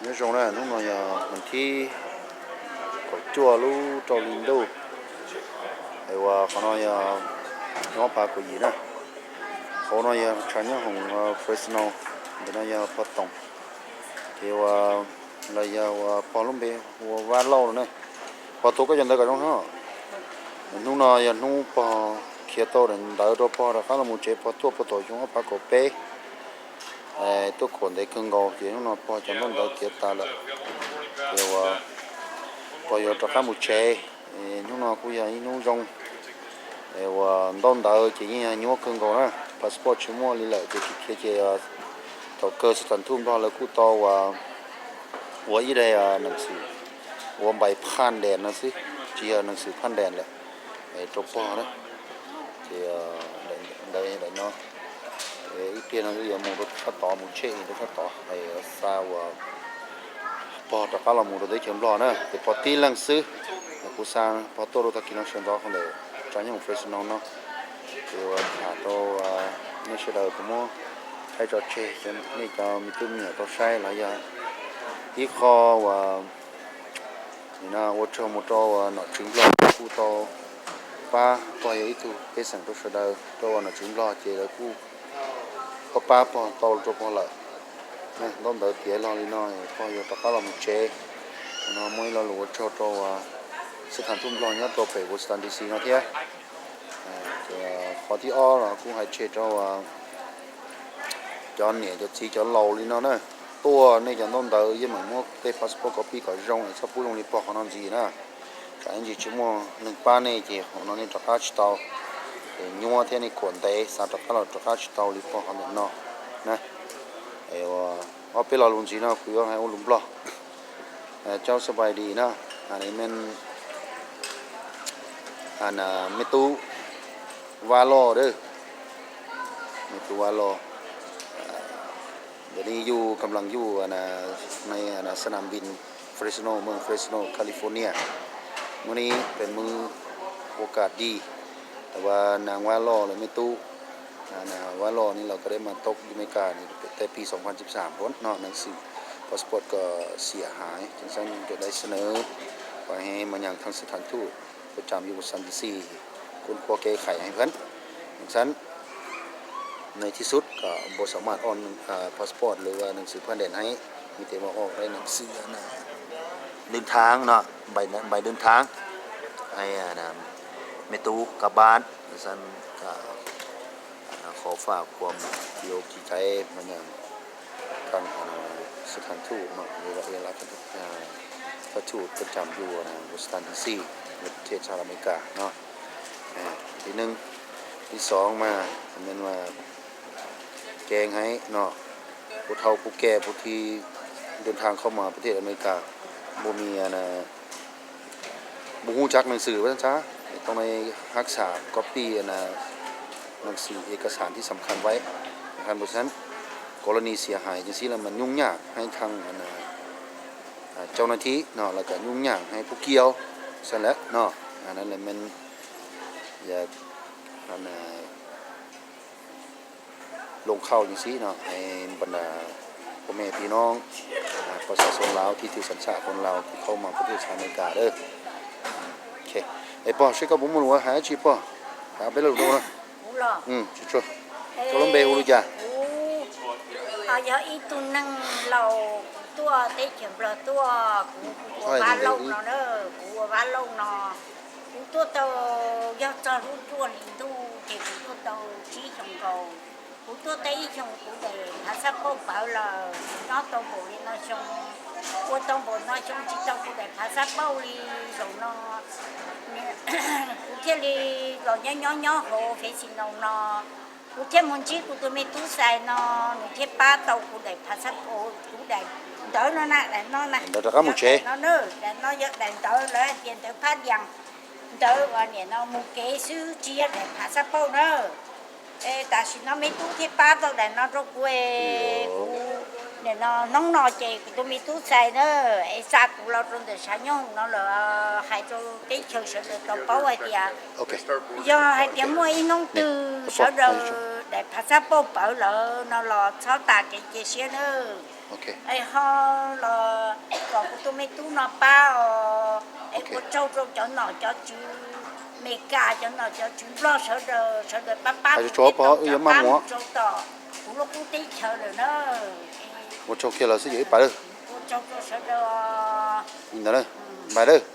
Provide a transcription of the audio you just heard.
Nyob zoo na, hnub no yog vas thib kaum cuaj lub rau hli ntuj, es uas qhov no yog ob phav kaum yim na. Hauv no yog tshav nyob hoom Fresno, ntawm no yog pog Toom, ces uas los yog uas pog lub npe hu ua Vaj Lauj no na. Pog, tua koj cov ntawv kom zoo no. Hnub no yog hnub pog khiav tau daim ntawv rau pog rov qab los mus tsev, pog tuaj puag thaum xyoo ob phav kaum peb, tuaj khuam ntev kawg nkaus ces hnub no pog cov ntaub ntawv tiav tas lawm, ces uas pog yuav rov qab mus tsev. Hnub no kuj yog ib hnub zoo, es uas ntaub ntawv ces yeej yog nyuaj kawg nkaus na, passport tsis muaj li lawm ces khiav ces thaum kawg xab thas thuj Nplog lawv kuj tau ua ib daim nees xwm, ua npais phaj ndees no xwb, tsis yog nees xwm phaj ndees lawm, rau pog na. Ces ntawd daim no, ib pliag no wb yuav mus rau sab tod mus check rau sab tod es xa uas pog rov qab los mus rau teb chaws Nplog na, ces pog tib leeg xwb. Kuv xa pog tuaj rau tag kis no sawv ntxov qhov ntawm tshav nyob hoom Fresno no, ces uas tham rau nej sawv daws kuv muab thaij tso tseg, nej cov me tub me nyuam tau saib los yog ib qho uas ua tsaug mus rau nom tswv Nplog kuj tau pab pog yog ib tug pej xeem rau sawv daws, rau uas nom tswv Nplog ces lawv kuj pab pab pog tau rau pog lawm. Ntaub ntawv tiav log li no, pog yuav rov qab los mus tsev. No muaj ib lo lus ua tsaug rau xab thas thuj Nplog nyob rau pem Washington D C no thiab. Qhov thib ob los kuj hais tseg rau cov niam cov txiv cov laus li no na, tuaj nej cov ntaub ntawv yeej meem muab tej passport copy kom zoo es txhob pub zoo li pog qhov no ntxiv na. Tsam ib ntsis tsis muaj neeg pab nej ces hauv no nej rov qab tsis tau, es nyuaj thiab nej khuam ntev xa rov qab los rov qab tsis tau li pog qhov ntawm no na. Es ob peb lo lus ntxiv no kuv yuav hais ua lus Nplog. Cau xa pais dis na, me tub Vaj Loj, me tub Vaj Loj, ntawm ne yuj kam las yuj na, xa nam npis Fresno, moos Fresno, California, muaj ne peb mub ua kam dis, tas vas nas Vaj Loj lawv me tub, Vaj Loj ne los koj deb mas tau Amelikas tej pis xov pha tib sam phuv no nees xwm passport kom xiam hais, ceeb xab cov dai sa nawb, pab heev mas nyam thaj xab thas thuj pab tsam yuj Washington D C, kuj khuab kev khais heev phab, ceeb xab ในที่สุดก็บ่สามารถออก passport หรือว่าหนังสือผ่านแดนให้ มีแต่ว่าออกได้หนังสือ เดินทางเนาะ ใบ ใบเดินทาง ให้ แม่ตุ๊กกลับบ้าน จั่งซั้น ก็ ขอฝากความดีอกดีใจมายังทาง สถานทูตเนาะ หรือว่าเอกอัครราชทูตประจำอยู่ วอชิงตัน ดี ซี ในประเทศสหรัฐอเมริกาเนาะ ทีหนึ่ง ที่สองมา แม่นว่า แจ้งให้เนาะ ผู้เฒ่าผู้แก่ผู้ที่เดินทางเข้ามาประเทศอเมริกา บ่มีอันน่ะ บ่ฮู้จักหนังสือว่าซั่นซะ ต้องได้รักษา copy อันน่ะ หนังสือเอกสารที่สำคัญไว้นะครับ เพราะฉะนั้นกรณีเสียหายจั่งซี้แล้วมันยุ่งยากให้ทางอันน่ะ เจ้าหน้าที่เนาะ แล้วก็ยุ่งยากให้ผู้เกี่ยวซั่นแหละเนาะ อันนั้นแหละแม่นอยากอันน่ะ ลงข่าวจั่งซี้เนาะ ให้บรรดาพ่อแม่พี่น้อง ประชาชนลาวที่ถือสัญชาติคนลาวที่เข้ามาประเทศสหรัฐอเมริกาเด้อ ไอ้ปอ seb koj puas muaj lus hais dab tsi pog, hais ob peb lo lus rau na. Tsuas tsuas, koj lub npe hu li cas? Kuv yog ib tug neeg laus, kuv tuaj teb chaws Nplog tuaj, kuv hu ua Vaj Lauj no na, kuv ua Vaj Lauj no. Kuv tuaj tau, yog txog lub cuaj hli ntuj ces kuv tuaj tau tsib xyoos nkaus. Kuv tuaj tau ib xyoos kuv daim phav xab pauj pawv lawm, nyob tau npaum li no xyoo, ua tau npaum no xyoo tsis tau kuv daim phav xab pauj li. Zaum no kuv thiaj li los nyob nyob nyob hauv Fresno no, kuv thiaj mus ntsib kuv tus me tub Xais no, nws thiaj pab tau kuv daim phav xab pauj, kuv daim ntawv no na, daim no na, daim no yog daim ntawv lawv hais tias ntawv phab dias, ntawv uas nim no mus kev xwb tsis yog daim phav xab pauj na. Es tam sim no me tub thiaj pab tau daim no rau kuv es kuv nim no hnub no ces kuv tus me tub Xais na, es xa kuv los rau ntawm tshav nyooj no lawm, hais rau teb chaws sawv daws tau paub hais tias yog hais tias muaj ib hnub twg sawv daws daim phav xab pauj pawv lawm no los txhob tas kev cia siab nawb. Es ho los Kuv tus me tub no pab os. Es ua tsaug rau cov nom cov tswv Meskas, cov nom cov tswv Nplog sawv daws, sawv daws pab pab kuv tsuav pab mus rau tom kuv lub qub teb chaws lawm na. Ua tsaug kiag lawm xwb yog ib pas lawm. Ua tsaug rau sawv daws. Li ntawd, npais lawm.